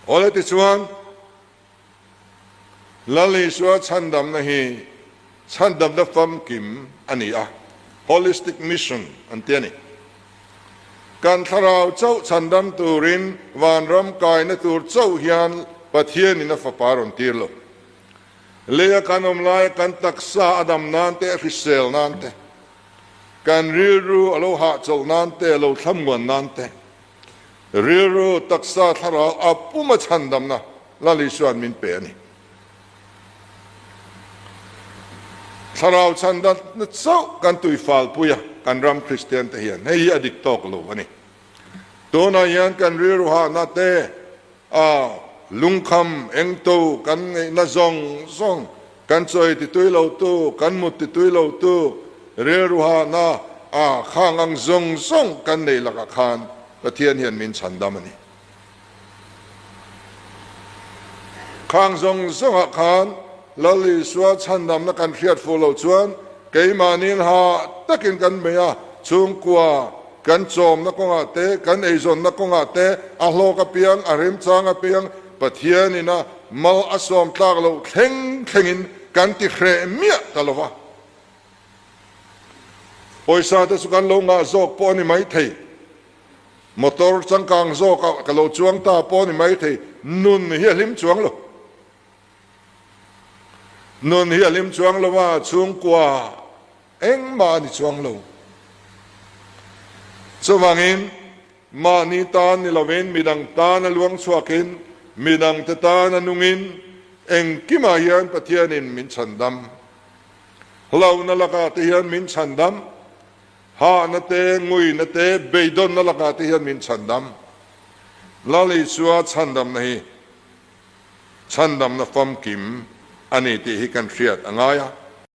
Awle tichuan, Lal Isua chhandamna hi chhandamna famkim a ni a, holistic mission an ti a ni. Kan thlarau chauh chhandam turin vanram kaina tur chauh hian Pathianin a fapa rawn tir lo. Leia kan awm laia kan taksa a dam nan te, a hrisel nan te, kan rilru a lo hahchawlh nan te, a lo thlamuan nan te, Rilru, taksa, thlarau a puma chhandamna Lal Isua'n min pe a ni. Thlarau chhandamna chauh kan tuifalpui a, kan ram Kristian te hian hei hi a dik tawk lo a ni. Tunah hian kan rilru hahna te, a lungkham engto kan ngeihna zawng zawng, kan chawi titui lotu, kan mut titui lotu, rilru hahna a khang ang zawng zawng kan nei lakah khan Pathian hian min chhandam a ni. Khang zawng zawngah khan Lal Isua chhandamna kan hriat fuh loh chuan keimahniin ha takin kan bei a, chhungkua kan chawmna kawngah te, kan eizawnna kawngah te a hlawk apiang, a remchang apiang Pathianin a mal a sawm tlak loh thleng thlengin kan ti hreh miah ta lo va. Pawisa te chu kan lo ngah zawk pawh a ni maithei. Motor changkang zawkah ka lo chuang ta pawh a ni maithei, nun hi a hlim chuang lo. Nun hi a hlim chuang lo a, chhungkua engmah a ni chuang lo. Chuvangin mahni tan ni lovin midang tan a luang chhuakin, midangte tan a nungin engkimah hian Pathianin min chhandam. Hlauhna lakah te hian min chhandam. Hahna te, nguina te, beidawnna lakah te hian min chhandam. Lal Isua chhandamna hi chhandamna famkim a ni tih hi kan hriat a ngai a.